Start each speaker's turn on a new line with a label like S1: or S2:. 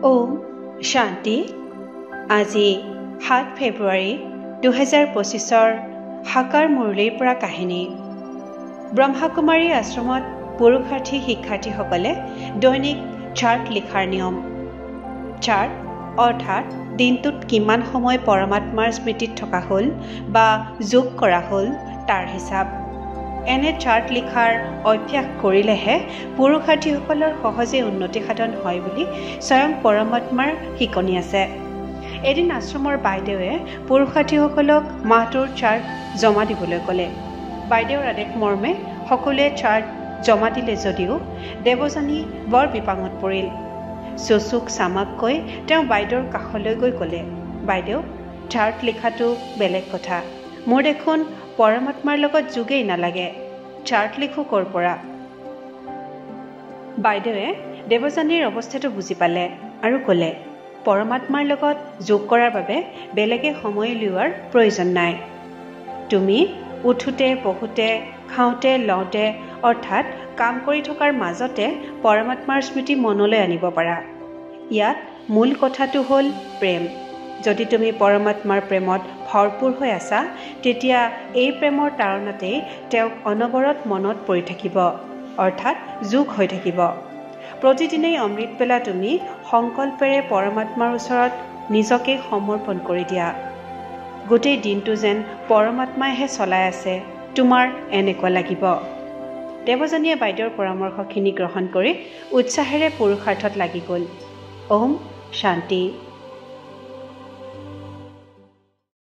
S1: ওম শান্তি। আজি 7 ফেব্ৰুৱাৰী 2025ৰ সাকাৰ মুৰলীৰ পৰা কাহিনী। ব্ৰহ্মাকুমাৰী আশ্ৰমত পুৰুষাৰ্থী শিক্ষাৰ্থীসকলে দৈনিক চাৰ্ট লিখাৰ নিয়ম। চাৰ্ট অৰ্থাৎ দিনটোত কিমান সময় পৰমাত্মাৰ স্মৃতিত থকা হ'ল বা যোগ কৰা হ'ল তাৰ হিচাপ। এনে চাৰ্ট লিখাৰ অভ্যাস কৰিলেহে পুৰুষাৰ্থীসকলৰ সহজে উন্নতি সাধন হয় বুলি স্বয়ং পৰমাত্মাৰ শিকনি আছে। এদিন আশ্ৰমৰ বাইদেৱে পুৰুষাৰ্থীসকলক মাহটোৰ চাৰ্ট জমা দিবলৈ ক'লে। বাইদেউৰ আদেশ মৰ্মে সকলোৱে চাৰ্ট জমা দিলে যদিও দেৱযানী বৰ বিপাঙত পৰিল। চুচুক চামাককৈ তেওঁ বাইদেউৰ কাষলৈ গৈ ক'লে, বাইদেউ, চাৰ্ট লিখাটো বেলেগ কথা, মোৰ দেখোন পৰমাত্মাৰ লগত যোগেই নালাগে, চাৰ্ট লিখো ক'ৰ পৰা? বাইদেৱে দেৱযানীৰ অৱস্থাটো বুজি পালে আৰু ক'লে, পৰমাত্মাৰ লগত যোগ কৰাৰ বাবে বেলেগে সময় উলিওৱাৰ প্ৰয়োজন নাই। তুমি উঠোঁতে বহোঁতে খাওঁতে লওঁতে অৰ্থাৎ কাম কৰি থকাৰ মাজতে পৰমাত্মাৰ স্মৃতি মনলৈ আনিব পাৰা। ইয়াত মূল কথাটো হ'ল প্ৰেম। যদি তুমি পৰমাত্মাৰ প্ৰেমত ভৰপূৰ হৈ আছা, তেতিয়া এই প্ৰেমৰ তাৰণাতেই তেওঁক অনবৰত মনত পৰি থাকিব, অৰ্থাৎ যোগ হৈ থাকিব। প্ৰতিদিনেই অমৃতবেলা তুমি সংকল্পেৰে পৰমাত্মাৰ ওচৰত নিজকে সমৰ্পণ কৰি দিয়া। গোটেই দিনটো যেন পৰমাত্মাইহে চলাই আছে, তোমাৰ এনেকুৱা লাগিব। দেৱযানীয়ে বাইদেউৰ পৰামৰ্শখিনি গ্ৰহণ কৰি উৎসাহেৰে পুৰুষাৰ্থত লাগি গ'ল। ওম শান্তি।